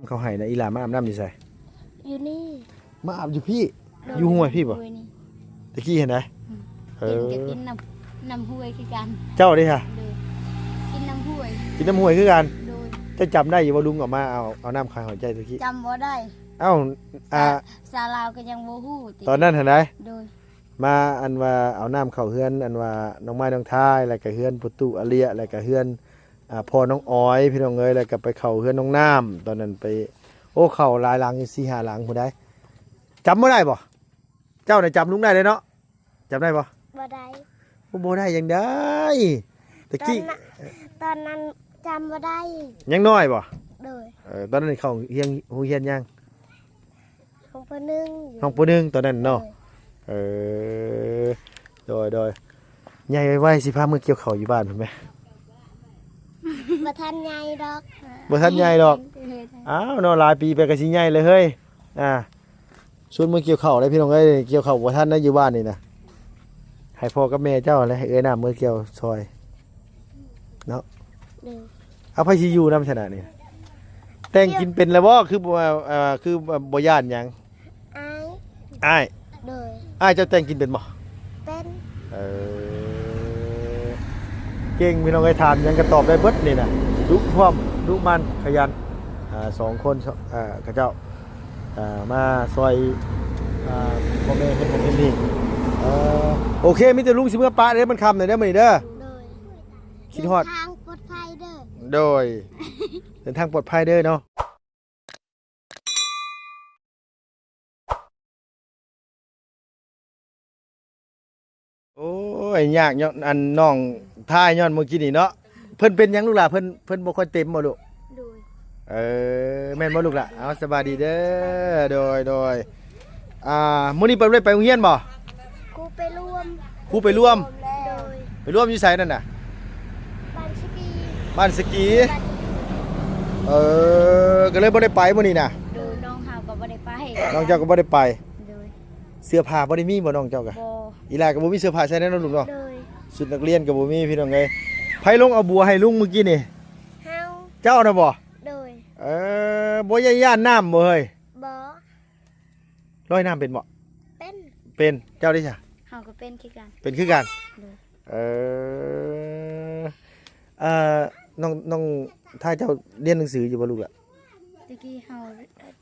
ເຂົາໃຫ້ນະ ອີຫຼ້າມາອາບນ້ຳຢູ່ໃສ? ຢູ່ນີ້ ມາອາບຢູ່ພີ້? ໂດຍ ຢູ່ຫ້ວຍພີ້ບໍ່? ຫ້ວຍນີ້ ຕະກີ້ຫັ້ນນະ? ອືມ ເອີ ກິນກໍກິນນ້ຳ ນ້ຳຫ້ວຍຄືກັນ. ເຈົ້າເດ້ຫະ? ໂດຍ ກິນນ້ຳຫ້ວຍ ກິນນ້ຳຫ້ວຍຄືກັນ. ໂດຍ ເຈົ້າຈຳໄດ້ຢູ່ບໍ່ ລຸງເອົາມາ ເອົາ ເອົານ້ຳຂາຍຫອຍໃຈຕະກີ້? ຈຳບໍ່ໄດ້. ເອົ້າ ສາ ອາ ສາລາວກໍຍັງບໍ່ຮູ້ຕິ ຕອນນັ້ນຫັ້ນໃດ? ໂດຍ ມາ ອັນວ່າເອົານ້ຳເຂົ້າເຮືອນ ອັນວ່ານ້ອງໄມ້ນ້ອງທາຍ ແລ້ວກະເຮືອນພໍ່ຕູ້ອາເລຍ ແລ້ວກະເຮືອນ ອ່າ ພໍ່ນ້ອງອອຍ ພີ່ນ້ອງເອີຍ ແລ້ວກະໄປເຂົ້າເຮືອນນ້ອງນ້ຳ ຕອນນັ້ນໄປ ໂອ້ ເຂົ້າຫຼາຍຫຼັງ ສີ່ຫ້າຫຼັງພຸ້ນໃດ໋. ຈຳບໍ່ໄດ້ບໍ່? ເຈົ້ານະຈຳລຸງໄດ້ເດ້ເນາະ ຈຳໄດ້ບໍ່? ບໍ່ໄດ້. ໂອ້ ບໍ່ໄດ້ຈັ່ງໃດ ຕະກີ້ ຕອນນັ້ນ ຕອນນັ້ນຈຳບໍ່ໄດ້ ຍັງນ້ອຍບໍ່? ໂດຍ ເອີ ຕອນນັ້ນເຂົ້າຮຽນ ໂຮງຮຽນຍັງ? ຫ້ອງ ປ.ໜຶ່ງ ຫ້ອງ ປ.ໜຶ່ງ ຕອນນັ້ນເນາະ. ເອີ ເອີ ໂດຍ ໂດຍ ໃຫຍ່ໄວໆ ຊິພາເມືອກ່ຽວເຂົ້າຢູ່ບ້ານພຸ້ນແມະ. ບໍ່ທັນໃຫຍ່ດອກ ບໍ່ທັນໃຫຍ່ດອກ. ອ້າວເນາະ ຫຼາຍປີໄປກໍຊິໃຫຍ່ແລ້ວເຮີ້ຍ. ອ່າ ຊວນເມືອກ່ຽວເຂົ້າເດ້ພີ່ນ້ອງເອີຍ ກ່ຽວເຂົ້າບໍ່ທັນນະ ຢູ່ບ້ານນີ້ນະ. ໃຫ້ພໍ່ກັບແມ່ເຈົ້າແລະ ໃຫ້ເອື້ອຍນ້ຳເມືອກ່ຽວຊ່ອຍເນາະ. ໂດຍ ເອົາ ໃຜຊິຢູ່ນຳຊັ້ນນະນີ້? ແຕ່ງກິນເປັນແລ້ວບໍ່? ຄືບໍ່ ເອີ ຄືບໍ່ຢ້ານຫຍັງ? ອ້າຍ ອ້າຍ ໂດຍ ອ້າຍເຈົ້າແຕ່ງກິນເປັນບໍ່? ເປັນ ເອີ ເກັ່ງພີ່ນ້ອງເອີຍ ຖາມຫຍັງກໍຕອບໄດ້ເບິດນີ້ນະ ດຸພ້ອມ ດຸໝັ່ນ ຂະຫຍັນ. ອ່າ ສອງຄົນ ເຂົາເຈົ້າ ອ່າ ມາຊ່ອຍ ອ່າ ພໍ່ແມ່ເຮັດນັ້ນເຮັດນີ້. ເອີ ໂອເຄ ມີແຕ່ລຸງຊິເມືອປະເດີ້ ມັນຄ່ຳແລ້ວເດີ້ມື້ນີ້ເດີ້. ໂດຍ ຄິດຮອດ ເດີນທາງປອດໄພເດີ້. ໂດຍ ເດີນທາງປອດໄພເດີ້ເນາະ. ໂອ້ຍ ຍາກຍ້ອນ ອັນ ນ້ອງທາຍຍ້ອນມື້ກີ້ນີ້ເນາະ. ເພິ່ນເປັນຫຍັງລູກຫຼາ? ເພິ່ນ ເພິ່ນບໍ່ຄ່ອຍເຕັມບໍ່ລູກ? ໂດຍ ເອີ ແມ່ນບໍ່ລູກຫຼາ? ເອົາ ສະບາຍດີເດີ້. ໂດຍ ໂດຍ ອ່າ ມື້ນີ້ເພິ່ນໄດ້ໄປໂຮງຮຽນບໍ່? ຄູໄປລວມ ຄູໄປລວມ ໂດຍ ໄປລວມຢູ່ໃສນັ້ນນະ? ບ້ານສະກີ ບ້ານສະກີ ບ້ານສະກີ. ເອີ ກໍເລີຍບໍ່ໄດ້ໄປມື້ນີ້ນະ? ໂດຍ ນ້ອງເຮົາກໍບໍ່ໄດ້ໄປ ນ້ອງເຈົ້າກໍບໍ່ໄດ້ໄປ. ໂດຍ ເສື້ອຜ້າບໍ່ໄດ້ມີບໍ່ນ້ອງເຈົ້າກະ? ບໍ່ ອີຫຼ້າກໍບໍ່ມີເສື້ອຜ້າໃສ່ແນ່ເນາະລູກເນາະ. ໂດຍ ຊຸດນັກຮຽນກໍບໍ່ມີພີ່ນ້ອງເອີຍ. ໃຜລົງເອົາບົວໃຫ້ລຸງມື້ກີ້ນີ້? ເຮົາ ເຈົ້ານະບໍ່? ໂດຍ ເອີ ບໍ່ຢ້ານນ້ຳບໍ່ເຮີ້ຍ? ບໍ່ ລອຍນ້ຳເປັນບໍ່? ເປັນ ເປັນ. ເຈົ້າເດ້ຊະ? ເຮົາກໍເປັນຄືກັນ ເປັນຄືກັນ. ໂດຍ ເອີ ເອີ ນ້ອງ ນ້ອງ ຖ້າເຈົ້າຮຽນໜັງສືຢູ່ບໍ່ລູກລະ? ແຕ່ກີ້ເຮົາ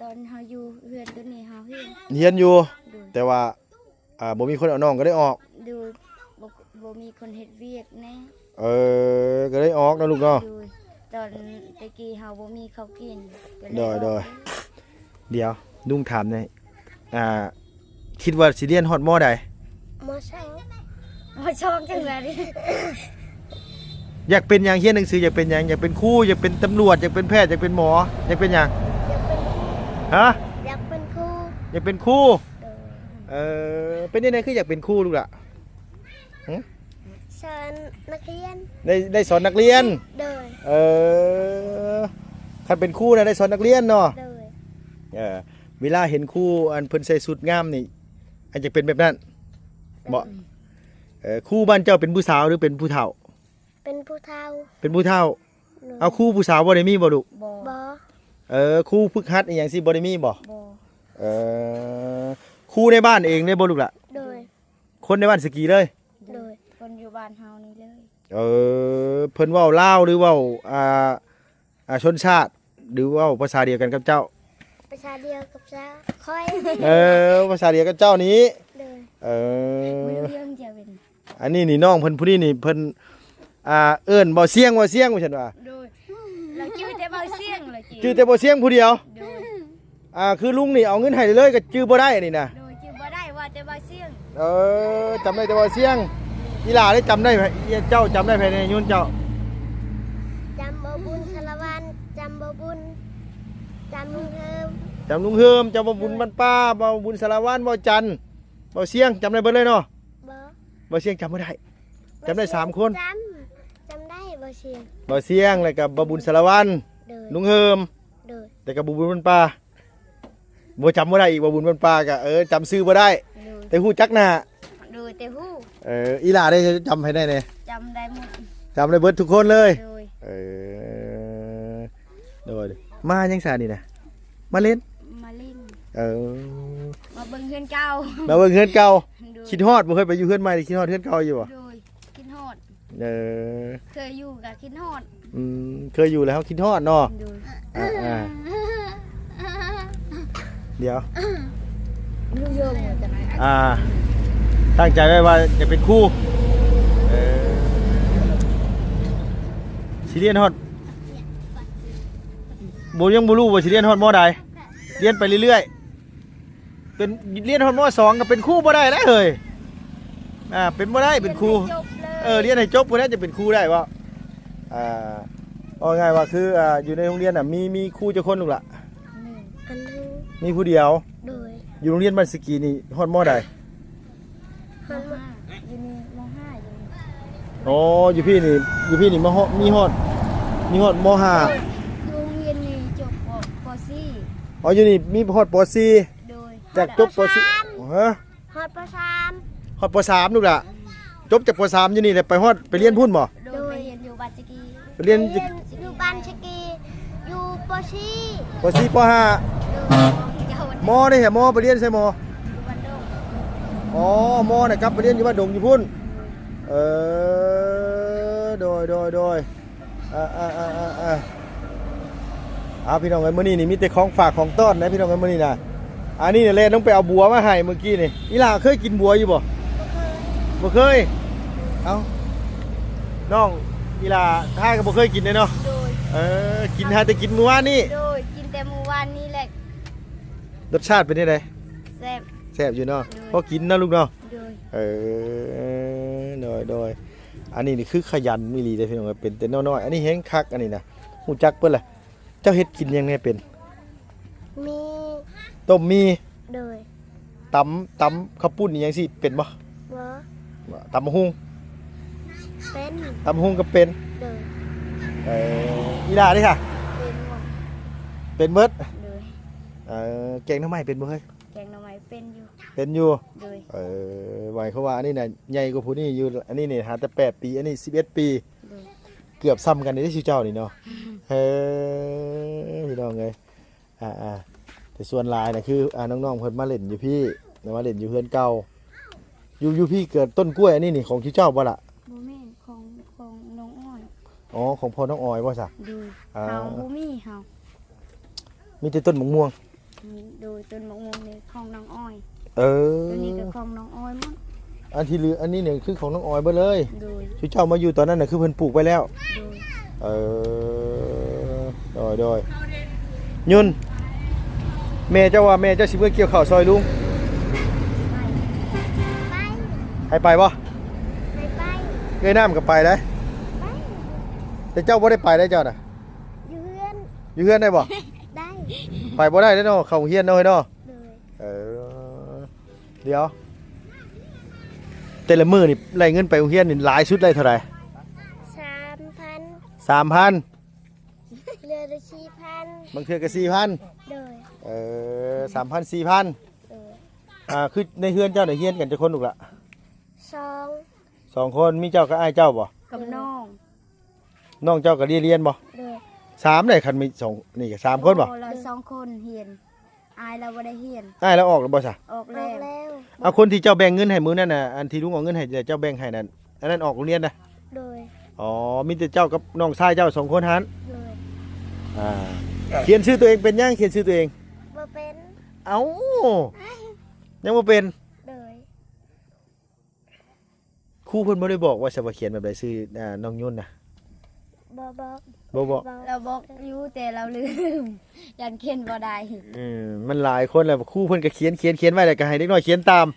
ຕອນເຮົາຢູ່ເຮືອນຕົວນີ້ເຮົາຮຽນ ຮຽນຢູ່. ໂດຍ ແຕ່ວ່າ ອ່າ ບໍ່ມີຄົນເອົານ້ອງກໍໄດ້ອອກ. ໂດຍ ບໍ່ ບໍ່ມີຄົນເຮັດວຽກແນ່. ເອີ ກໍໄດ້ອອກເນາະລູກເນາະ. ໂດຍ ຕອນແຕ່ກີ້ເຮົາບໍ່ມີເຂົ້າກິນ. ໂດຍ ໂດຍ ດຽວລຸງຖາມແດ່ ອ່າ ຄິດວ່າຊິຮຽນຮອດ ມໍ ໃດ? ມໍສອງ ມໍສອງ ຈັ່ງໃດ? ຢາກເປັນຫຍັງ? ຮຽນໜັງສືຢາກເປັນຫຍັງ? ຢາກເປັນຄູ ຢາກເປັນຕຳຫຼວດ ຢາກເປັນແພດ ຢາກເປັນໝໍ ຢາກເປັນຫຍັງ? ຢາກເປັນ ຮະ? ຢາກເປັນຄູ ຢາກເປັນຄູ. ເອີ ເປັນຈັ່ງໃດຄືຢາກເປັນຄູລູກລະ? ຫຶ? ສອນນັກຮຽນ ໄດ້ ໄດ້ສອນນັກຮຽນ. ໂດຍ ເອີ ຄັນເປັນຄູນະໄດ້ສອນນັກຮຽນເນາະ. ໂດຍ ເອີ ເວລາເຫັນຄູອັນເພິ່ນໃສ່ຊຸດງາມນີ້ ອັນຈະເປັນແບບນັ້ນເບາະ? ເອີ ຄູບ້ານເຈົ້າເປັນຜູ້ສາວຫຼືເປັນຜູ້ເຖົ້າ? ເປັນຜູ້ເຖົ້າ ເປັນຜູ້ເຖົ້າ. ໂດຍ ເອົາ ຄູຜູ້ສາວບໍ່ໄດ້ມີບໍ່ລູກ? ບໍ່ ບໍ່. ເອີ ຄູຝຶກຫັດອີ່ຫຍັງຊີ້ບໍ່ໄດ້ມີບໍ່? ບໍ່. ເອີ ຄູໃນບ້ານເອງເດ້ບໍ່ລູກລະ? ໂດຍ ຄົນໃນບ້ານສະກີເລີຍ? ໂດຍ ຄົນຢູ່ບ້ານເຮົານີ້ເລີຍ. ເອີ ເພິ່ນເວົ້າລາວຫຼືເວົ້າ ອ່າ ອ່າ ຊົນຊາດ ຫຼືເວົ້າພາສາດຽວກັນກັບເຈົ້າ? ພາສາດຽວກັບເຈົ້າ ຂ້ອຍ. ເອີ ພາສາດຽວກັບເຈົ້ານີ້. ໂດຍ ເອີ ອັນນີ້ນີ້ນ້ອງເພິ່ນຜູ້ນີ້ນີ້ເພິ່ນ ອ່າ ເອີ້ນເບົາຊຽງ ເບົາຊຽງວ່າຊັ້ນວ່າ. ໂດຍ ລາວຈື່ແຕ່ເບົາຊຽງ ລາວຈື່ ຈື່ແຕ່ເບົາຊຽງຜູ້ດຽວ. ໂດຍ ອ່າ ຄືລຸງນີ້ເອົາເງິນໃຫ້ເລີຍກໍຈື່ບໍ່ໄດ້ອັນນີ້ນະ. ໂດຍ ຈື່ບໍ່ໄດ້ ວ່າແຕ່ເບົາຊຽງ. ເອີ ຈຳໄດ້ແຕ່ເບົາຊຽງ. ອີຫຼ້າໄດ້ຈຳໄດ້ ເຈົ້າຈຳໄດ້ໃຜແດ່ຍູນເຈົ້າ? ຈຳເບົາບຸນສາລະວັນ ຈຳເບົາບຸນ ຈຳລຸງເຮີມ ຈຳລຸງເຮີມ ຈຳເບົາບຸນ ໂດຍ ບ້ານປ່າ ເບົາບຸນສາລະວັນ ເບົາຈັນ ເບົາຊຽງ ຈຳໄດ້ເບິດເລີຍເນາະ? ບໍ່ ເບົາຊຽງຈຳບໍ່ໄດ້. ຈຳໄດ້ສາມຄົນ. ຈຳ ຈຳໄດ້ເບົາຊຽງ ເບົາຊຽງ ແລ້ວກໍເບົາບຸນສາລະວັນ. ໂດຍ ລຸງເຮີມ. ໂດຍ ແຕ່ກໍເບົາບຸນບ້ານປ່າ ບໍ່ ຈຳບໍ່ໄດ້ອີກ. ເບົາບຸນບ້ານປ່າກໍ ເອີ ຈຳຊື່ບໍ່ໄດ້. ໂດຍ ແຕ່ຮູ້ຈັກໜ້າ. ໂດຍ ແຕ່ຮູ້. ເອີ ອີຫຼ້າໄດ້ຈຳໃຜໄດ້ແດ່? ຈຳໄດ້ໝົດ ຈຳໄດ້ເບິດທຸກຄົນເລີຍ. ໂດຍ ເອີ ໂດຍ ມາຫຍັງຊະນີ້ນະ? ມາຫຼິ້ນ ມາຫຼິ້ນ ເອີ ມາເບິ່ງເຮືອນເກົ່າ ມາເບິ່ງເຮືອນເກົ່າ. ໂດຍ ຄິດຮອດບໍ່? ເຄີຍໄປຢູ່ເຮືອນໃໝ່ ຄິດຮອດເຮືອນເກົ່າຢູ່ບໍ່? ໂດຍ ຄິດຮອດ. ເອີ ເຄີຍຢູ່ກໍຄິດຮອດ. ອືມ ເຄີຍຢູ່ແລ້ວເຮົາຄິດຮອດເນາະ. ໂດຍ ອ່າໆ ດຽວ ອ່າ ຕັ້ງໃຈໄວ້ວ່າຈະເປັນຄູ. ເອີ ຊິຮຽນຮອດ ບໍ່ ຍັງບໍ່ຮູ້ວ່າຊິຮຽນຮອດ ມ.ໃດ ຮຽນໄປເລື້ອຍໆ. ເປັນ ຮຽນຮອດ ມ.ສອງ ກໍເປັນຄູບໍ່ໄດ້ແລ້ວເຮີ້ຍ. ອ່າ ເປັນບໍ່ໄດ້ເປັນຄູ. ຮຽນໃຫ້ຈົບເລີຍ ເອີ ຮຽນໃຫ້ຈົບພຸ້ນແຫຼະ ຈະເປັນຄູໄດ້ບໍ່? ອ່າ ເວົ້າງ່າຍວ່າຄື ອ່າ ຢູ່ໃນໂຮງຮຽນນະ ມີ ມີຄູຈັກຄົນລູກຫຼ້າ? ໜຶ່ງ ອັນໜຶ່ງ ມີຜູ້ດຽວ. ໂດຍ ຢູ່ໂຮງຮຽນບ້ານສະກີນີ້ຮອດ ມ.ໃດ? ຮອດ ມ.ຫ້າ ຢູ່ນີ້ ມ.ຫ້າ ຢູ່ນີ້. ອໍ ຢູ່ພີ້ນີ້ ຢູ່ພີ້ນີ້ມາຮອດ ມີຮອດ ມີຮອດ ມ.ຫ້າ. ຢູ່ໂຮງຮຽນນີ້ຈົບ ປ.ສີ່. ອໍ ຢູ່ນີ້ມີຮອດ ປ.ສີ່. ໂດຍ ຈາກຈົບ ປ.ສີ່ ຮະ ຮອດ ປ.ສາມ ຮອດ ປ.ສາມ ລູກຫຼ້າ. ອືມ ຈົບຈາກ ປ.ສາມ ຢູ່ນີ້ແລ້ວໄປຮອດ ໄປຮຽນພຸ້ນບໍ່? ໂດຍ ໂດຍ ໄປຮຽນຢູ່ບ້ານສະກີ. ໄປຮຽນ ຮຽນຢູ່ບ້ານສະກີ ຢູ່ ປ.ສີ່ ປ.ສີ່ ປ.ຫ້າ. ໂດຍ ມ.ເດ້ ມ.ໄປຮຽນໃສ ມ.? ຢູ່ບ້ານດົງ. ອໍ ມ.ນະກັບໄປຮຽນຢູ່ບ້ານດົງຢູ່ພຸ້ນ. ເອີ ໂດຍ ໂດຍ ໂດຍ. ອ່າໆ ເອົາ ພີ່ນ້ອງເອີຍ ມື້ນີ້ນີ້ມີແຕ່ຂອງຝາກຂອງຕ້ອນນະ ພີ່ນ້ອງເອີຍ ມື້ນີ້ນະ. ອັນນີ້ແຫຼະ ແລ່ນລົງໄປເອົາບົວມາໃຫ້ມື້ກີ້ນີ້. ອີ່ຫຼ້າເຄີຍກິນບົວຢູ່ບໍ່? ບໍ່ເຄີຍ ບໍ່ເຄີຍ. ເອົ້າ ນ້ອງ ອີ່ຫຼ້າທ້າຍກໍບໍ່ເຄີຍກິນເດ້ເນາະ. ໂດຍ ເອີ ກິນ ຫາແຕ່ກິນມື້ວານນີ້. ໂດຍ ກິນແຕ່ມື້ວານນີ້ແຫຼະ. ລົດຊາດເປັນຈັ່ງໃດ? ແຊບ ແຊບຢູ່ເນາະ. ໂດຍ ພໍກິນເນາະລູກເນາະ. ໂດຍ ເອີ ໂດຍ ໂດຍ. ອັນນີ້ນີ້ຄືຂະຫຍັນອີ່ຫຼີເດ້ ພີ່ນ້ອງເອີຍ ເປັນແຕ່ນ້ອຍໆ. ອັນນີ້ແຮງຄັກ ອັນນີ້ນະ ຮູ້ຈັກເບິດແຫຼະ. ເຈົ້າເຮັດກິນຫຍັງແດ່ເປັນ? ມີ ຕົ້ມໝີ່. ໂດຍ ຕຳ ຕຳເຂົ້າປຸ້ນອີ່ຫຍັງຊີ້ເປັນບໍ່? ບໍ່ ຕຳບັກຫຸ່ງເປັນ. ຕຳບັກຫຸ່ງກໍເປັນ. ໂດຍ ເອີ ອີ່ຫຼ້າເດ້ຫະ? ເປັນໝົດ ເປັນເບິດ. ໂດຍ ເອີ ແກງໜໍ່ໄມ້ເປັນບໍ່ເຮີ້ຍ? ແກງໜໍ່ໄມ້ເປັນຢູ່ ເປັນຢູ່. ໂດຍ ເອີ ໝາຍຄວາມວ່າອັນນີ້ນະໃຫຍ່ກວ່າຜູ້ນີ້ຢູ່ ອັນນີ້ນີ້ຫາແຕ່ແປດປີ ອັນນີ້ສິບເອັດປີ. ໂດຍ ເກືອບສ່ຳກັນເດ້ ຊຸເຈົ້ານີ້ເນາະ. ເອີ ພີ່ນ້ອງເອີຍ ອ່າໆ ແຕ່ສ່ວນຫຼາຍນະຄື ອ່າ ນ້ອງໆເພິ່ນມາຫຼິ້ນຢູ່ພີ້ ມາຫຼິ້ນຢູ່ເຮືອນເກົ່າ. ຢູ່ ຢູ່ພີ້ເກີດຕົ້ນກ້ວຍອັນນີ້ນີ້ຂອງຊຸເຈົ້າບໍ່ລະ? ບໍ່ແມ່ນ ຂອງ ຂອງນ້ອງອ້ອຍ. ອໍ ຂອງພໍ່ນ້ອງອອຍບໍ່ຊະ? ໂດຍ ອ່າ ເຮົາບໍ່ມີ ເຮົາມີແຕ່ຕົ້ນໝາກມ່ວງ. ອືມ ໂດຍ ຕົ້ນໝາກມ່ວງນີ້ຂອງນ້ອງອ້ອຍ. ເອີ ໂຕນີ້ກໍຂອງນ້ອງອ້ອຍໝົດ. ອັນທີ່ເຫຼືອ ອັນນີ້ນີ້ຄືຂອງນ້ອງອອຍເບິດເລີຍ. ໂດຍ ຊຸເຈົ້າມາຢູ່ຕອນນັ້ນນະ ຄືເພິ່ນປູກໄວ້ແລ້ວ. ໂດຍ ເອີ ໂດຍ ໂດຍ. ຍຸນ ແມ່ເຈົ້າວ່າແມ່ເຈົ້າຊິເມືອກ່ຽວເຂົ້າຊ່ອຍລຸງ. ໃຫ້ໄປບໍ່? ໃຫ້ໄປ ເອື້ອຍນ້ຳກໍໄປໄດ໋. ແຕ່ເຈົ້າບໍ່ໄດ້ໄປໄດ໋ ເຈົ້ານະ. ຢູ່ເຮືອນ ຢູ່ເຮືອນໄດ້ບໍ່? ໄດ້ ໄປບໍ່ໄດ້ເດ້ເນາະ ເຂົ້າໂຮງຮຽນເນາະເຮີ້ຍເນາະ. ໂດຍ ເອີ ດຽວ ແຕ່ລະມື້ນີ້ໄດ້ເງິນໄປໂຮງຮຽນນີ້ຫຼາຍສຸດໄດ້ເທົ່າໃດ? ສາມພັນ ສາມພັນ ເທື່ອລະສີ່ພັນ ບາງເທື່ອກໍສີ່ພັນ. ໂດຍ ເອີ ສາມພັນ ສີ່ພັນ. ໂດຍ ອ່າ ຄືໃນເຮືອນເຈົ້າໄດ້ຮຽນກັນຈັກຄົນລູກລະ? ສອງ ສອງຄົນ. ມີເຈົ້າກັບອ້າຍເຈົ້າບໍ່? ກັບນ້ອງ. ນ້ອງເຈົ້າກໍໄດ້ຮຽນບໍ່? ໂດຍ ສາມໄດ໋ ຄັນມີສອງ ນີ້ກໍສາມຄົນບໍ່? ໂອ້ ລາວສອງຄົນຮຽນ ອ້າຍລາວບໍ່ໄດ້ຮຽນ. ອ້າຍລາວອອກແລ້ວບໍ່ຊະ? ອອກແລ້ວ ອອກແລ້ວ. ເອົາ ຄົນທີ່ເຈົ້າແບ່ງເງິນໃຫ້ມື້ນັ້ນນະ ອັນທີ່ລຸງເອົາເງິນໃຫ້ ເຈົ້າແບ່ງໃຫ້ນັ້ນ ອັນນັ້ນອອກໂຮງຮຽນນະ? ໂດຍ ອໍ ມີແຕ່ເຈົ້າກັບນ້ອງຊາຍເຈົ້າສອງຄົນຫັ້ນ. ໂດຍ ອ່າ ຂຽນຊື່ຕົວເອງເປັນຫຍັງ? ຂຽນຊື່ຕົວເອງ ບໍ່ເປັນ. ເອົ້າ ຍັງບໍ່ເປັນ? ໂດຍ ຄູເພິ່ນບໍ່ໄດ້ບອກວ່າ ຊະວ່າຂຽນແບບໃດຊື່ ອ່າ ນ້ອງຍຸນນະ? ບໍ່ບອກ ບໍ່ບອກ ບໍ່ບອກ. ລາວບອກຢູ່ ແຕ່ລາວລືມ ຢ້ານຂຽນບໍ່ໄດ້. ເອີ ມັນຫຼາຍຄົນແລ້ວ ຄູເພິ່ນກໍຂຽນ ຂຽນ ຂຽນໄວ້ ແລ້ວກໍໃຫ້ເດັກນ້ອຍຂຽນຕາມ.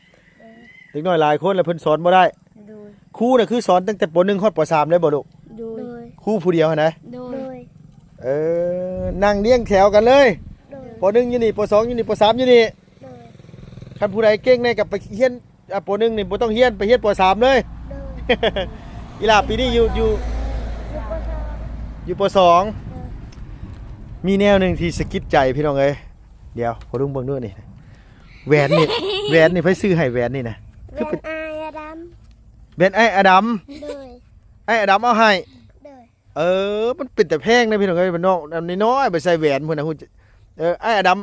ເອີ ເດັກນ້ອຍຫຼາຍຄົນແລ້ວ ເພິ່ນສອນບໍ່ໄດ້. ໂດຍ ຄູນະຄືສອນຕັ້ງແຕ່ ປໍໜຶ່ງ ຮອດ ປໍສາມ ເລີຍບໍ່ລູກ? ໂດຍ ໂດຍ ຄູຜູ້ດຽວຫັ້ນນະ? ໂດຍ ໂດຍ ເອີ ນັ່ງລຽງແຖວກັນເລີຍ. ໂດຍ ປໍໜຶ່ງຢູ່ນີ້ ປໍສອງຢູ່ນີ້ ປໍສາມຢູ່ນີ້. ໂດຍ ຄັນຜູ້ໃດເກັ່ງແດ່ກໍໄປຮຽນ ອ່າ ປໍໜຶ່ງນີ້ບໍ່ຕ້ອງຮຽນ ໄປຮຽນ ປໍສາມ ເລີຍ. ໂດຍ ອີ່ຫຼ້າປີນີ້ຢູ່ ຢູ່ ຢູ່ ປໍສອງ ຢູ່ ປໍສອງ. ໂດຍ ມີແນວໜຶ່ງທີ່ສະກິດໃຈພີ່ນ້ອງເອີຍ. ດຽວ ຂໍລຸງເບິ່ງດູນີ້ ແຫວນນີ້ ແຫວນນີ້ໃຜຊື້ໃຫ້? ແຫວນນີ້ນະ ຄືເປັນ ແຫວນອ້າຍອາດຳ. ແຫວນອ້າຍອາດຳ. ໂດຍ ອ້າຍອາດຳເອົາໃຫ້. ໂດຍ ເອີ ມັນເປັນຕາແພງນະພີ່ນ້ອງເອີຍ ບ້ານນອກ ອັນນ້ອຍໆ ໄປໃສ່ແຫວນພຸ້ນນະ ຮູ້ ເອີ ອ້າຍອາດຳ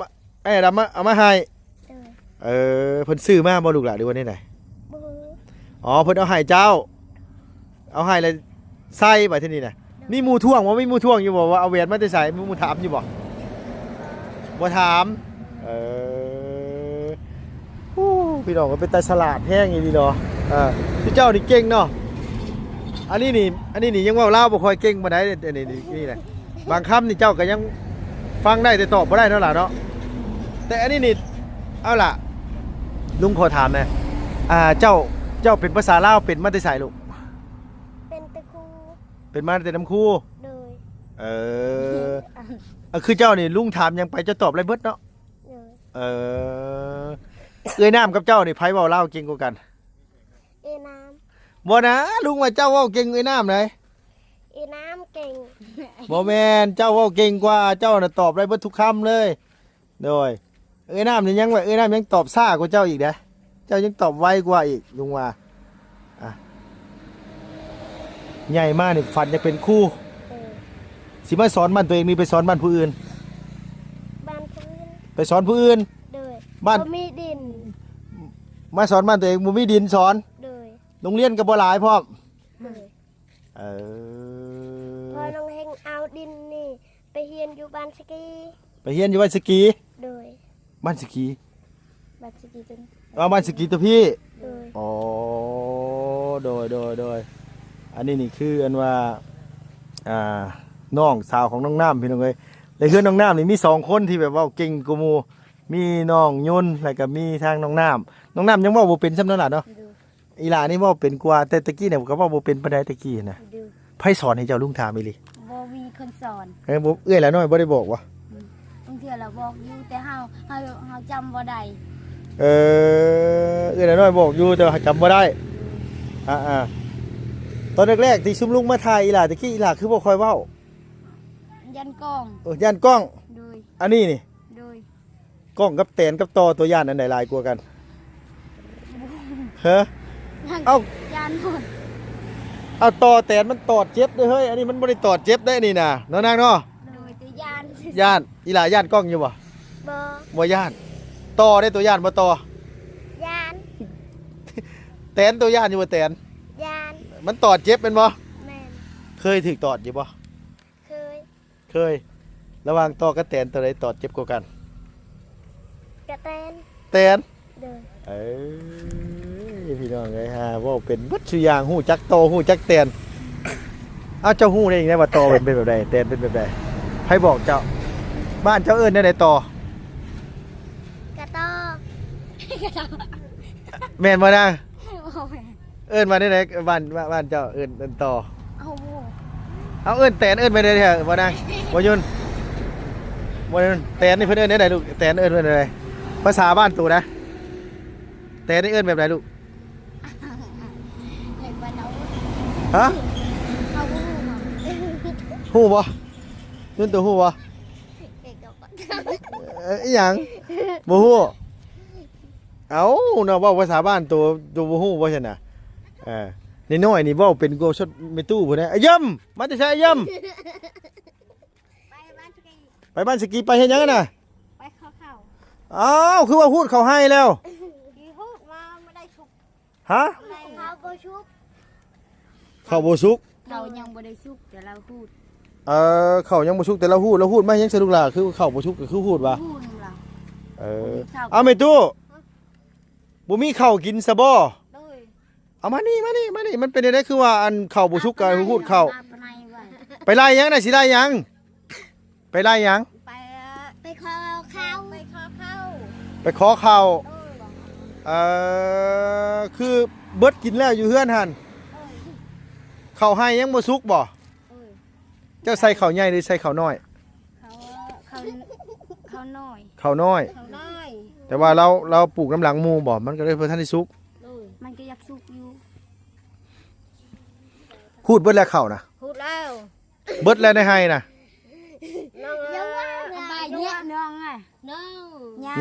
ອ້າຍອາດຳມາ ເອົາມາໃຫ້. ໂດຍ. ເອີ ເພິ່ນຊື້ມາບໍ່ລູກຫຼານ ຫຼືວ່າແນວໃດ? ບໍ່ຮູ້. ອໍ ເພິ່ນເອົາໃຫ້ເຈົ້າ ເອົາໃຫ້ແລ້ວໃສ່ບາດທີນີ້ນະ. ໂດຍ. ມີໝູ່ທ້ວງບໍ່? ມີໝູ່ທ້ວງຢູ່ບໍ່ວ່າເອົາແຫວນມາແຕ່ໃສ? ມີໝູ່ຖາມຢູ່ບໍ່? ບໍ່ຖາມ. ເອີ ໂອ້ ພີ່ນ້ອງ ເປັນຕາສະຫຼາດແຮງອີ່ຫຼີເນາະ. ເອີ ເຈົ້ານີ້ເກັ່ງເນາະ. ອັນນີ້ນີ້ ອັນນີ້ນີ້ຍັງເວົ້າລາວບໍ່ຄ່ອຍເກັ່ງປານໃດ ອັນນີ້ນີ້ ນີ້ນະ. ບາງຄຳນີ້ເຈົ້າກໍຍັງຟັງໄດ້ ແຕ່ຕອບບໍ່ໄດ້ເນາະຫຼານເນາະ. ແຕ່ອັນນີ້ນີ້ ເອົາລະ ລຸງຂໍຖາມແດ່ ອ່າ ເຈົ້າ ເຈົ້າເປັນພາສາລາວເປັນມາແຕ່ໃສລູກ? ເປັນແຕ່ຄູ. ເປັນມາແຕ່ນຳຄູ? ໂດຍ. ເອີ ເອີ ຄືເຈົ້ານີ້ ລຸງຖາມຫຍັງໄປເຈົ້າຕອບໄດ້ເບິດເນາະ? ໂດຍ. ເອີ ເອື້ອຍນ້ຳກັບເຈົ້ານີ້ ໃຜເວົ້າລາວເກັ່ງກວ່າກັນ? ເອື້ອຍນ້ຳ. ບໍ່ນະ ລຸງວ່າເຈົ້າເວົ້າເກັ່ງເອື້ອຍນ້ຳໃດ. ເອື້ອຍນ້ຳເກັ່ງ. ບໍ່ແມ່ນ ເຈົ້າເວົ້າເກັ່ງກວ່າ ເຈົ້ານະຕອບໄດ້ເບິດທຸກຄຳເລີຍ. ໂດຍ. ເອື້ອຍນ້ຳນີ້ຍັງວ່າ ເອື້ອຍນ້ຳຍັງຕອບຊ້າກວ່າເຈົ້າອີກເດ້. ເຈົ້າຍັງຕອບໄວກວ່າອີກ ລຸງວ່າ. ອ່ະ ໃຫຍ່ມານີ້ຝັນຢາກເປັນຄູ. ເອີ ຊິມາສອນບ້ານຕົວເອງ ຫຼືໄປສອນບ້ານຜູ້ອື່ນ? ບ້ານຜູ້ອື່ນ. ໄປສອນຜູ້ອື່ນ? ໂດຍ. ບ້ານ ບໍ່ມີດິນ. ມາສອນບ້ານຕົວເອງ ບໍ່ມີດິນສອນ? ໂດຍ. ໂຮງຮຽນກໍບໍ່ຫຼາຍພ້ອມ? ໂດຍ. ເອີ ພໍ່ນ້ອງເຮັງເອົາດິນນີ້ໄປຮຽນຢູ່ບ້ານສະກີ. ໄປຮຽນຢູ່ບ້ານສະກີ? ໂດຍ. ບ້ານສະກີ? ບ້ານສະກີຕົວນີ້. ອໍ ບ້ານສະກີຕົວພີ້? ໂດຍ. ອໍ ໂດຍ ໂດຍ ໂດຍ. ອັນນີ້ນີ້ຄືອັນວ່າ ອ່າ ນ້ອງສາວຂອງນ້ອງນ້ຳ ພີ່ນ້ອງເອີຍ. ແລະເຮືອນນ້ອງນ້ຳນີ້ມີສອງຄົນທີ່ແບບເວົ້າເກັ່ງກວ່າໝູ່ ມີນ້ອງຍົນ ແລ້ວກໍມີທາງນ້ອງນ້ຳ. ນ້ອງນ້ຳຍັງເວົ້າບໍ່ເປັນຊ້ຳເນາະຫຼານເນາະ. ໂດຍ. ອີຫຼ້ານີ້ເວົ້າເປັນກວ່າ ແຕ່ຕະກີ້ນະກໍເວົ້າບໍ່ເປັນປານໃດຕະກີ້ນະ. ໂດຍ. ໃຜສອນໃຫ້ເຈົ້າ ລຸງຖາມອີ່ຫຼີ? ບໍ່ມີຄົນສອນ. ເອີ ບໍ່ ເອື້ອຍລະນ້ອຍບໍ່ໄດ້ບອກບໍ່? ອືມ ບາງເທື່ອລະບອກຢູ່ ແຕ່ເຮົາ ເຮົາ ເຮົາຈຳບໍ່ໄດ້. ເອີ ເອື້ອຍລະນ້ອຍບອກຢູ່ ແຕ່ວ່າຈຳບໍ່ໄດ້. ໂດຍ. ອ່າໆ ຕອນແລກໆທີ່ຊຸມລຸງມາຖ່າຍອີຫຼ້າຕະກີ້ ອີຫຼ້າຄືບໍ່ຄ່ອຍເວົ້າ? ຢ້ານກ້ອງ. ເອີ ຢ້ານກ້ອງ. ໂດຍ. ອັນນີ້ນີ້? ໂດຍ. ກ້ອງກັບແຕນກັບຕໍ່ ຕົວຢ້ານອັນໃດຫຼາຍກວ່າກັນ? ຮະ? ເອົ້າ ຢ້ານໝົດ. ເອົາ ຕໍ່ແຕນມັນຕອດເຈັບເດ້ເຮີ້ຍ ອັນນີ້ມັນບໍ່ໄດ້ຕອດເຈັບເດ້ນີ້ນະ ເນາະນາງເນາະ. ໂດຍ ແຕ່ຢ້ານ ຢ້ານ. ອີຫຼ້າຢ້ານກ້ອງຢູ່ບໍ່? ບໍ່ ບໍ່ຢ້ານ. ຕໍ່ເດ້ ຕົວຢ້ານບໍ່ຕໍ່? ຢ້ານ. ແຕນ ຕົວຢ້ານຢູ່ບໍ່ແຕນ? ຢ້ານ. ມັນຕອດເຈັບແມ່ນບໍ່? ແມ່ນ. ເຄີຍຖືກຕອດຢູ່ບໍ່? ເຄີຍ. ເຄີຍ. ລະຫວ່າງຕໍ່ກັບແຕນ ໂຕໃດຕອດເຈັບກວ່າກັນ? ກະແຕນ. ແຕນ? ໂດຍ. ເອີ ພີ່ນ້ອງເອີຍ ຫາເວົ້າເປັນເບິດຊຸຢ່າງ ຮູ້ຈັກຕໍ່ ຮູ້ຈັກແຕນ. ເອົ້າ ເຈົ້າຮູ້ໄດ້ຈັ່ງໃດວ່າຕໍ່ເປັນ ເປັນແບບໃດ ແຕນເປັນແບບໃດ? ໃຜບອກເຈົ້າ? ບ້ານເຈົ້າເອີ້ນແນວໃດຕໍ່? ກະຕໍ. ແມ່ນບໍ່ນາງ? ບໍ່ແມ່ນ. ເອີ້ນວ່າແນວໃດ? ບ້ານ ບ້ານເຈົ້າເອີ້ນ ເອີ້ນຕໍ່. ເອົາ ເອົາ ເອີ້ນແຕນ ເອີ້ນແບບໃດແທ້ ບໍ່ນາງ? ບໍ່ຍຸນ ບໍ່ຍຸນ. ແຕນນີ້ເພິ່ນເອີ້ນແນວໃດລູກ? ແຕນເອີ້ນແບບໃດ? ພາສາບ້ານໂຕນະ ແຕນນີ້ເອີ້ນແບບໃດລູກ? ຮະ? ຮູ້ບໍ່? ຍຸນໂຕຮູ້ບໍ່? ເອີ ອີຫຍັງ? ບໍ່ຮູ້. ເອົ້າ ເນາະ ເວົ້າພາສາບ້ານໂຕ ໂຕບໍ່ຮູ້ບໍ່ຊັ້ນນະ? ເອີ ນ້ອຍໆນີ້ເວົ້າເປັນກວ່າຊົດແມ່ຕູ້ພຸ້ນນະ. ອາຢ້ຽມ ມາແຕ່ໃສອາຢ້ຽມ? ໄປບ້ານສະກີ. ໄປບ້ານສະກີ ໄປເຮັດຫຍັງຫັ້ນນະ? ໄປເຂົ້າເຂົ້າ. ອ້າວ ຄືວ່າຮູດເຂົ້າໄຮ່ແລ້ວ? ທີ່ຮູດມາບໍ່ໄດ້ຊຸກ. ຮະ? ເຂົ້າບໍ່ສຸກ. ເຂົ້າບໍ່ສຸກ? ເຂົ້າຍັງບໍ່ໄດ້ສຸກ ແຕ່ລາວຮູດ. ເອີ ເຂົ້າຍັງບໍ່ສຸກ ແຕ່ລາວຮູດ. ລາວຮູດມາຫຍັງຊະລູກຫຼ້າ? ຄືເຂົ້າບໍ່ສຸກກໍຄືຮູດຫວາ? ຮູ້ນຳລາວ. ເອີ ບໍ່ມີເຂົ້າ. ເອົາ ແມ່ຕູ້ ບໍ່ມີເຂົ້າກິນຊະບໍ່? ໂດຍ. ເອົາມານີ້ ມານີ້ ມານີ້ ມັນເປັນແນວໃດ? ຄືວ່າອັນເຂົ້າບໍ່ສຸກກໍຮູດເຂົ້າ. ມາປານໃດວະ? ໄປໄລ່ຫຍັງນະ? ຊິໄລ່ຫຍັງ? ໄປໄລ່ຫຍັງ? ໄປ ໄປຂໍເຂົ້າ ໄປຂໍເຂົ້າ. ໄປຂໍເຂົ້າ. ເອີ ຄືເບິດກິນແລ້ວຢູ່ເຮືອນຫັ້ນ. ເອີ ເຂົ້າໄຮ່ຍັງບໍ່ສຸກບໍ່? ເອີ ເຈົ້າໃສ່ເຂົ້າໃຫຍ່ ຫຼື ໃສ່ເຂົ້ານ້ອຍ? ເຂົ້າ ເຂົ້າ ເຂົ້ານ້ອຍ. ເຂົ້ານ້ອຍ. ເຂົ້ານ້ອຍ. ແຕ່ວ່າລາວ ລາວປູກນຳຫຼັງໝູ່ບໍ່? ມັນກໍເລີຍບໍ່ທັນໄດ້ສຸກ. ໂດຍ. ມັນກໍຢາກສຸກຢູ່. ຮູດເບິດແລ້ວເຂົ້ານະ? ຮູດແລ້ວ. ເບິດແລ້ວໃນໄຮ່ນະ? ນ້ອງ ຢ່າວ່າ ສະບາຍດີນ້ອງອະ.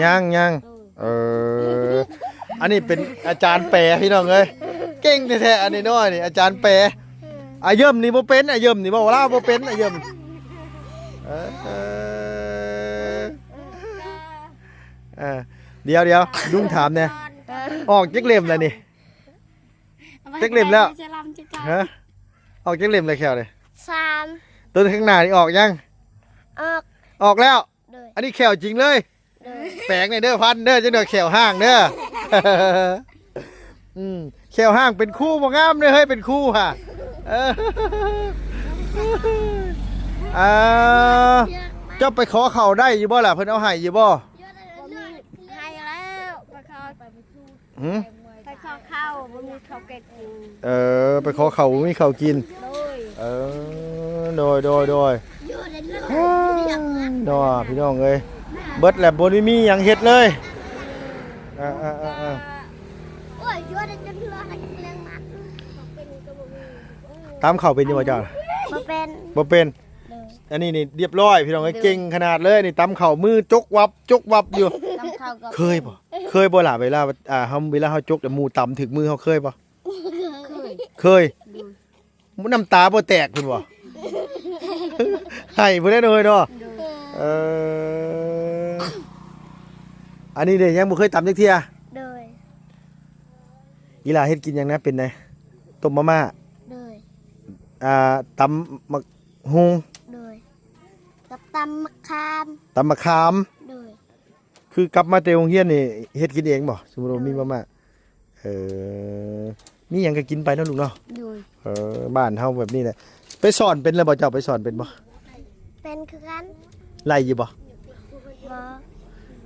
ຍັງ ຍັງ. ເອີ ອັນນີ້ເປັນອາຈານແປ ພີ່ນ້ອງເອີຍ ເກັ່ງແທ້ໆ ອັນນ້ອຍໆນີ້ ອາຈານແປ. ອາເຢິມນີ້ບໍ່ເປັນ ອາເຢິມນີ້ເວົ້າລາວບໍ່ເປັນ ອາເຢິມ. ເອີ ເອີ ດຽວໆ ລຸງຖາມແດ່ ເອີ ອອກຈັກເຫຼັ້ມແລ້ວນີ້? ຈັກເຫຼັ້ມແລ້ວ? ຮະ? ອອກຈັກເຫຼັ້ມແລ້ວແຂ້ວນີ້? ສາມ. ໂຕຂ້າງໜ້ານີ້ອອກຍັງ? ອອກ. ອອກແລ້ວ? ໂດຍ. ອັນນີ້ແຂ້ວຈິງເລີຍ? ໂດຍ. ແປງແດ່ເດີ ພັນເດີ ຈັກໜ້ອຍແຂ້ວຮ້າງເດີ. ອືມ ແຂ້ວຮ້າງເປັນຄູບໍ່ງາມເດີເຮີ້ຍ ເປັນຄູຫະ. ເອີ ອ່າ ເຈົ້າໄປຂໍເຂົ້າໄດ້ຢູ່ບໍ່ລະ? ເພິ່ນເອົາໃຫ້ຢູ່ບໍ່? ບໍ່ມີ ໃຫ້ແລ້ວ ໄປຂໍ ຫື? ໄປຂໍເຂົ້າ ບໍ່ມີເຂົ້າເກັບກິນ. ເອີ ໄປຂໍເຂົ້າ ບໍ່ມີເຂົ້າກິນ. ໂດຍ. ເອີ ໂດຍ ໂດຍ ໂດຍ. ເນາະ ພີ່ນ້ອງເອີຍ ເບິດແລ້ວ ບໍ່ໄດ້ມີຫຍັງເຮັດເລີຍ. ເອີ ເອີ ເອີ ເອີ ຕຳເຂົ້າເປັນຢູ່ບໍ່ເຈົ້າ? ບໍ່ເປັນ. ບໍ່ເປັນ. ໂດຍ. ອັນນີ້ນີ້ຮຽບຮ້ອຍ ພີ່ນ້ອງເອີຍ ໂດຍ ເກັ່ງຂະໜາດເລີຍນີ້ ຕຳເຂົ້າມືຈົກວັບ ຈົກວັບຢູ່. ຕຳເຂົ້າກໍ ເຄີຍບໍ່? ເຄີຍບໍ່ລະ ເວລາ ອ່າ ເຮົາ ເວລາເຮົາຈົກແລ້ວໝູ່ຕຳຖືກມືເຮົາ ເຄີຍບໍ່? ເຄີຍ. ເຄີຍ. ໂດຍ. ນ້ຳຕາບໍ່ແຕກພຸ້ນບໍ່? ໄຫ້ພຸ້ນແຫຼະເນາະເຮີ້ຍເນາະ. ໂດຍ. ເອີ ອັນນີ້ເດ້ ຍັງບໍ່ເຄີຍຕຳຈັກເທື່ອ? ໂດຍ. ອີ່ຫຼ້າເຮັດກິນຫຍັງນະ ເປັນໃດ? ຕົ້ມມາມ່າ. ໂດຍ. ອ່າ ຕຳໝາກຫຸ່ງ. ໂດຍ. ກັບຕຳໝາກຂາມ. ຕຳໝາກຂາມ. ໂດຍ. ຄືກັບມາແຕ່ໂຮງຮຽນນີ້ເຮັດກິນເອງບໍ່? ສົມມຸດວ່າມີມາມ່າ. ເອີ ມີຫຍັງກໍກິນໄປເນາະລູກເນາະ. ໂດຍ. ເອີ ບ້ານເຮົາແບບນີ້ແຫຼະ. ໄປສອນເປັນແລ້ວບໍ່ເຈົ້າ? ໄປສອນເປັນບໍ່? ເປັນຄືກັນ. ໄລ່ຢູ່ບໍ່? ບໍ່.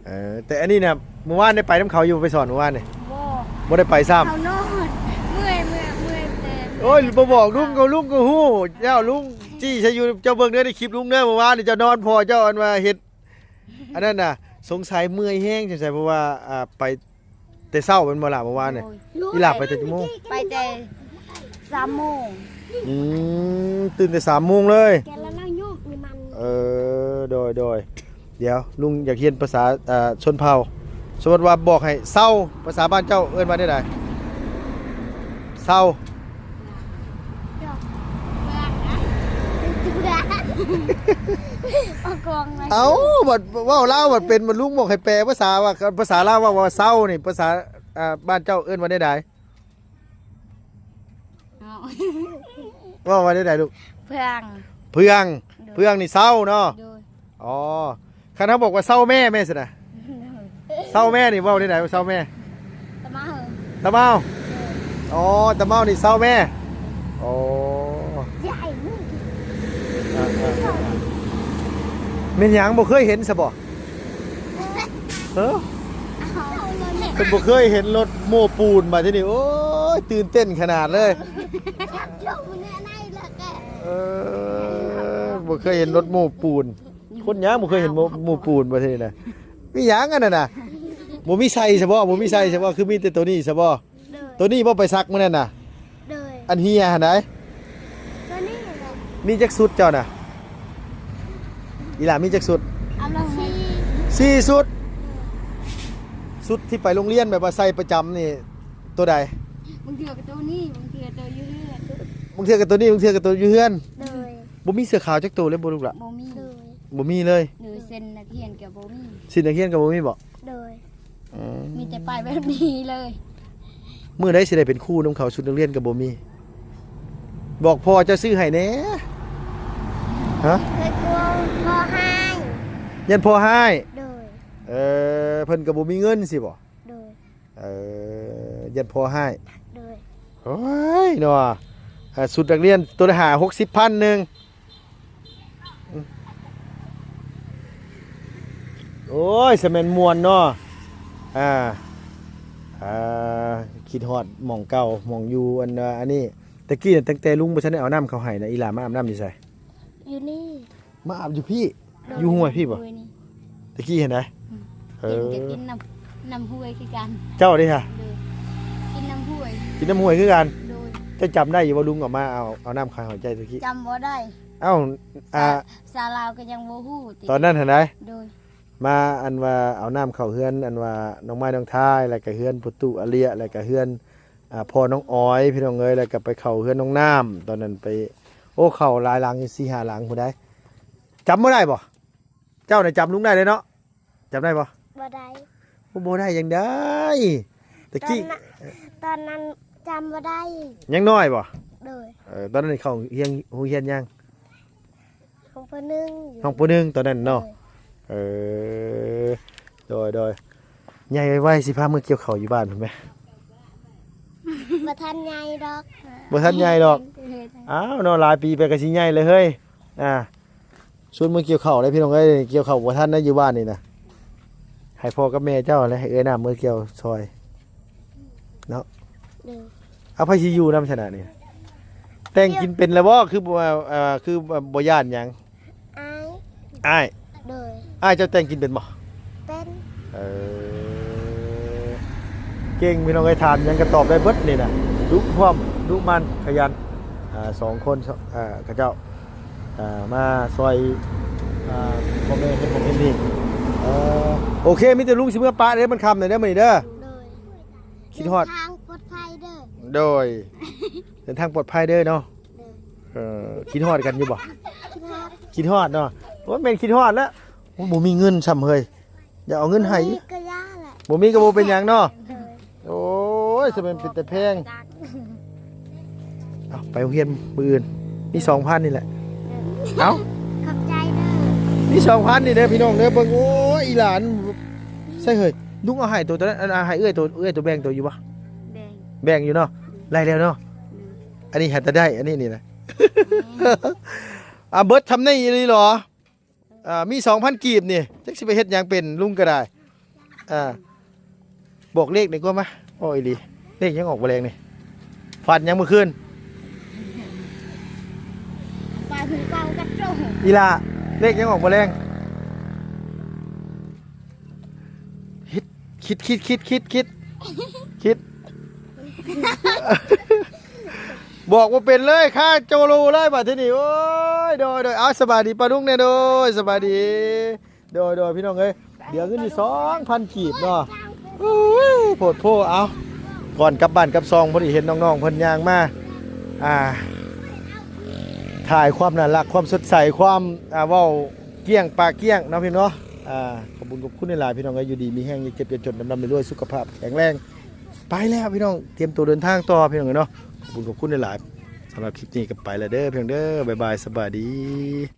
ເອີ ແຕ່ອັນນີ້ນະ ມື້ວານໄດ້ໄປນຳເຂົາຢູ່ ໄປສອນມື້ວານນີ້? ບໍ່. ບໍ່ໄດ້ໄປຊ້ຳ. ເຂົານອນ ເມື່ອຍ ເມື່ອຍ ເມື່ອຍແຕ່ ໂອ້ຍ ບໍ່ບອກລຸງກໍ ລຸງກໍຮູ້ແລ້ວ. ລຸງຊີ້ໃສ່ຢູ່ ເຈົ້າເບິ່ງເດີ ໃນຄລິບລຸງເດີ ມື້ວານນີ້ເຈົ້ານອນ ພໍ່ເຈົ້າອັນວ່າເຮັດ ອັນນັ້ນນະ ສົງໄສເມື່ອຍແຮງ ສົງໄສ ເພາະວ່າ ອ່າ ໄປແຕ່ເຊົ້າແມ່ນບໍ່ລະ ເມື່ອວານນີ້? ໂດຍ. ອີ່ຫຼ້າໄປແຕ່ຈັກໂມງ? ໄປແຕ່ສາມໂມງ. ອືມ ຕື່ນແຕ່ສາມໂມງເລີຍ. ແກລະນັ່ງໂຍກນີ້ມັນ ເອີ ໂດຍ ໂດຍ. ດຽວ ລຸງຢາກຮຽນພາສາ ອ່າ ຊົນເຜົ່າ. ສົມມຸດວ່າບອກໃຫ້ເຊົາ ພາສາບ້ານເຈົ້າເອີ້ນວ່າແນວໃດ? ເຊົາ. ເອົ້າ ບັດເວົ້າລາວບັດເປັນ ບັດລຸງບອກໃຫ້ແປພາສາວ່າ ພາສາລາວເວົ້າວ່າເຊົານີ້ ພາສາ ອ່າ ບ້ານເຈົ້າເອີ້ນວ່າແນວໃດ? ເອົ້າ ເວົ້າວ່າແນວໃດລູກ? ເພື່ອງ. ເພື່ອງ. ໂດຍ. ເພື່ອງນີ້ເຊົາເນາະ? ໂດຍ. ອໍ ຄັນເຮົາບອກວ່າເຊົາແມ່ ແມ່ຊັ້ນນະ? ໂດຍ. ເຊົາແມ່ນີ້ເວົ້າແນວໃດ? ເຊົາແມ່ ຕະເມົາ. ຕະເມົາ. ໂດຍ. ອໍ ຕະເມົານີ້ເຊົາແມ່. ໂດຍ. ອໍ ຢາຍ ເອີ ເອີ ເອີ ແມ່ນຫຍັງ ບໍ່ເຄີຍເຫັນຊະບໍ່? ເອີ ເພິ່ນບໍ່ເຄີຍເຫັນລົດໂມ້ປູນ ບາດທີນີ້ ໂອ້ຍ ຕື່ນເຕັ້ນຂະໜາດເລີຍ. ເອີ ບໍ່ເຄີຍເຫັນລົດໂມ້ປູນ. ຄົນຫຍັງບໍ່ເຄີຍເຫັນໂມ້ ໂມ້ປູນ ບາດທີນີ້ນະ? ມີຫຍັງອັນນັ້ນນະ? ບໍ່ມີໃສ່ຊະບໍ່? ບໍ່ມີໃສ່ຊະບໍ່? ຄືມີແຕ່ໂຕນີ້ຊະບໍ່? ໂຕນີ້ບໍ່ໄປສັກມື້ນັ້ນນະ? ໂດຍ. ອັນເຮຍຫັ້ນໃດ? ໂຕນີ້ແຫຼະ. ມີຈັກຊຸດເຈົ້ານະ? ອີ່ຫຼ້າມີຈັກຊຸດ? ເອົາລົງໃຫ້ ສີ່ ສີ່ຊຸດ. ຊຸດທີ່ໄປໂຮງຮຽນແບບວ່າໃສ່ປະຈຳນີ້ໂຕໃດ? ບາງເທື່ອກໍໂຕນີ້ ບາງເທື່ອໂຕຢູ່ເຮືອນ. ບາງເທື່ອກໍໂຕນີ້ ບາງເທື່ອກໍໂຕຢູ່ເຮືອນ. ໂດຍ. ບໍ່ມີເສື້ອຂາວຈັກໂຕເລີຍບໍ່ລູກຫຼະ? ບໍ່ມີ. ໂດຍ. ບໍ່ມີເລີຍ. ໂດຍ ເຊັ່ນນັກຮຽນກໍບໍ່ມີ. ເຊັ່ນນັກຮຽນກໍບໍ່ມີບໍ່? ໂດຍ. ອືມ ມີແຕ່ໄປແບບນີ້ເລີຍ. ມື້ໃດຊິໄດ້ເປັນຄູນຳເຂົາ ຊຸດນັກຮຽນກໍບໍ່ມີ. ບອກພໍ່ເຈົ້າຊື້ໃຫ້ແດ່. ຮະ? ເຄີຍກົວພໍ່ຮ້າຍ. ຢ້ານພໍ່ຮ້າຍ? ໂດຍ. ເອີ ເພິ່ນກໍບໍ່ມີເງິນຊີ້ບໍ່? ໂດຍ. ເອີ ຢ້ານພໍ່ຮ້າຍ. ໂດຍ. ໂອ້ຍເນາະ ອ່າ ຊຸດນັກຮຽນໂຕລະຫ້າຫົກສິບພັນໜຶ່ງ. ໂອ້ຍ ສະແມ່ນມ່ວນເນາະ. ອ່າ ອ່າ ຄິດຮອດໝ່ອງເກົ່າ ໝ່ອງຢູ່ ອັນ ອັນນີ້ ແຕ່ກີ້ນະ ຕັ້ງແຕ່ລຸງບໍ່ທັນໄດ້ເອົານ້ຳເຂົ້າໃຫ້ນະ ອີ່ຫຼ້າມາອາບນ້ຳຢູ່ໃສ? ຢູ່ນີ້. ມາອາບຢູ່ພີ້? ໂດຍ. ຢູ່ຫ້ວຍພີ້ບໍ່? ຫ້ວຍນີ້. ແຕ່ກີ້ຫັ້ນນະ? ອືມ. ເອີ ກິນກໍກິນນ້ຳ ນ້ຳຫ້ວຍຄືກັນ. ເຈົ້າເດ້ຫະ? ໂດຍ. ກິນນ້ຳຫ້ວຍ ກິນນ້ຳຫ້ວຍຄືກັນ. ໂດຍ. ເຈົ້າຈຳໄດ້ຢູ່ບໍ່ ລຸງອອກມາເອົາ ເອົານ້ຳເຂົ້າໃຫ້ເຈົ້າແຕ່ກີ້? ຈຳບໍ່ໄດ້. ເອົ້າ ສາ ອ່າ ສາລາວກໍຍັງບໍ່ຮູ້ຕິ ຕອນນັ້ນຫັ້ນໃດ? ໂດຍ. ມາ ອັນວ່າເອົານ້ຳເຂົ້າເຮືອນ ອັນວ່ານ້ອງໄມ້ນ້ອງທາຍ ແລ້ວກະເຮືອນພໍ່ຕູ້ອາເລຍ ແລ້ວກະເຮືອນ ອ່າ ພໍ່ນ້ອງອອຍ ພີ່ນ້ອງເອີຍ ແລ້ວກະໄປເຂົ້າເຮືອນນ້ອງນ້ຳ ຕອນນັ້ນໄປ ໂອ້ ເຂົ້າຫຼາຍຫຼັງຢູ່ ສີ່ຫ້າຫຼັງພຸ້ນໃດ. ຈຳບໍ່ໄດ້ບໍ່? ເຈົ້ານະຈຳລຸງໄດ້ເລີຍເນາະ. ຈຳໄດ້ບໍ່? ບໍ່ໄດ້. ບໍ່ໄດ້ຈັ່ງໃດ ແຕ່ກີ້ ຕອນນັ້ນ ຕອນນັ້ນຈຳບໍ່ໄດ້ ຍັງນ້ອຍບໍ່? ໂດຍ ເອີ ຕອນນັ້ນເຂົ້າຮຽນ ໂຮງຮຽນຍັງ? ຫ້ອງ ປ.ໜຶ່ງ ຫ້ອງ ປ.ໜຶ່ງ ຕອນນັ້ນເນາະ ໂດຍ ເອີ ໂດຍ ໂດຍ ໃຫຍ່ໄວໆ ຊິພາເມືອກ່ຽວເຂົ້າຢູ່ບ້ານພຸ້ນແມະ ບໍ່ທັນໃຫຍ່ດອກ ບໍ່ທັນໃຫຍ່ດອກ ອ້າວເນາະ ຫຼາຍປີໄປກໍຊິໃຫຍ່ແລ້ວເຮີ້ຍ ອ່າ ຊວນເມືອກ່ຽວເຂົ້າເດ້ພີ່ນ້ອງເອີຍ ກ່ຽວເຂົ້າບໍ່ທັນນະ ຢູ່ບ້ານນີ້ນະ ໃຫ້ພໍ່ກັບແມ່ເຈົ້າແລະ ໃຫ້ເອື້ອຍນ້ຳເມືອກ່ຽວຊ່ອຍເນາະ ໂດຍ ເອົາ ໃຜຊິຢູ່ນຳຊັ້ນນະນີ້ ແຕ່ງກິນເປັນແລ້ວບໍ່? ຄືບໍ່ ເອີ ຄືບໍ່ຢ້ານຫຍັງ? ອ້າຍ ອ້າຍ ໂດຍ ອ້າຍເຈົ້າແຕ່ງກິນເປັນບໍ່? ເປັນ ເອີ ເກັ່ງພີ່ນ້ອງເອີຍ ຖາມຫຍັງກໍຕອບໄດ້ເບິດນີ້ນະ ດຸພວມ ດຸໝັ່ນ ຂະຫຍັນ ອ່າ ສອງຄົນ ອ່າ ເຂົາເຈົ້າ ອ່າ ມາຊ່ອຍ ອ່າ ພໍ່ແມ່ເຮັດຂອງເຮັດນີ້ ເອີ ໂອເຄ ມີແຕ່ລຸງຊິເມືອປະເດີ ມັນຄ່ຳແລ້ວເດີມື້ນີ້ເດີ ໂດຍ ຄິດຮອດ ເດີນທາງປອດໄພເດີ ໂດຍ ເດີນທາງປອດໄພເດີເນາະ ໂດຍ ເອີ ຄິດຮອດກັນຢູ່ບໍ່? ຄິດຮອດ ຄິດຮອດເນາະ ໂອ້ຍ ແມ່ນຄິດຮອດແລ້ວ ໂອ້ຍ ບໍ່ມີເງິນຊ້ຳເຮີ້ຍ ຢາກເອົາເງິນໃຫ້ ບໍ່ມີກໍຢ່າແຫຼະ ບໍ່ມີກໍບໍ່ເປັນຫຍັງເນາະ ໂດຍ ໂອ້ຍ ສະແມ່ນເປັນຕາແພງ ເອົາ ໄປໂຮງຮຽນມື້ອື່ນ ມີສອງພັນນີ້ແຫຼະ ເອົາ ຂອບໃຈເດີ ມີສອງພັນນີ້ເດີພີ່ນ້ອງເດີ ເບິ່ງ ໂອ້ຍ ອີຫຼານ ໃສ່ເຮີ້ຍ ລຸງເອົາໃຫ້ໂຕ ໂຕນັ້ນ ອັນ ໃຫ້ເອື້ອຍໂຕ ເອື້ອຍໂຕແບ່ງໂຕຢູ່ບໍ່? ແບ່ງ ແບ່ງຢູ່ເນາະ ໄລ່ແລ້ວເນາະ ໂດຍ ອັນນີ້ຫາແຕ່ໄດ້ ອັນນີ້ນີ້ນະ ອ່າ ເບິດຊ່ຳນີ້ອີ່ຫຼີເຫລອ? ອ່າ ມີສອງພັນກີບນີ້ ຈັກຊິໄປເຮັດຫຍັງເປັນ ລຸງກໍໄດ້ ອ່າ ບອກເລກນີ້ກວ່າມາ ເວົ້າອີ່ຫຼີ ເລກຫຍັງອອກບໍ່ແລງນີ້? ຝັນຫຍັງມື້ຄືນ? ຝັນເວົ້າກັບໂຈ ອີ່ຫຼ້າ ເລກຫຍັງອອກບໍ່ແລງ? ຄິດ ຄິດ ຄິດ ຄິດ ຄິດ ຄິດ ບອກບໍ່ເປັນເລີຍ ຄາໂຈໂລເລີຍບາດທີນີ້ ໂອ້ຍ ໂດຍ ໂດຍ ເອົາ ສະບາຍດີປ້າລຸງແດ່ ໂດຍ ສະບາຍດີ ໂດຍ ໂດຍ ພີ່ນ້ອງເອີຍ ເຫຼືອເງິນຢູ່ສອງພັນກີບເນາະ ໂອ້ຍ ໂພດໂພ ເອົາ ກ່ອນກັບບ້ານກັບຊ່ອງ ພໍດີເຫັນນ້ອງໆເພິ່ນຍ່າງມາ ອ່າ ຖ່າຍຄວາມໜ້າຮັກ ຄວາມສົດໃສ ຄວາມ ອ່າ ເວົ້າກ້ຽງປາກກ້ຽງເນາະ ພີ່ນ້ອງເນາະ ອ່າ ຂອບຄຸນ ຂອບຄຸນຫຼາຍໆ ພີ່ນ້ອງເອີຍ ຢູ່ດີມີແຮງ ຢ່າເຈັບຢ່າຈົນ ລ່ຳໆລວຍໆ ສຸຂະພາບແຂງແຮງ ໄປແລ້ວພີ່ນ້ອງ ຕຽມໂຕເດີນທາງຕໍ່ພີ່ນ້ອງເອີຍເນາະ ຂອບຄຸນ ຂອບຄຸນຫຼາຍໆ ສຳລັບຄລິບນີ້ກໍໄປແລ້ວເດີພີ່ນ້ອງເດີ ບາຍບາຍ ສະບາຍດີ.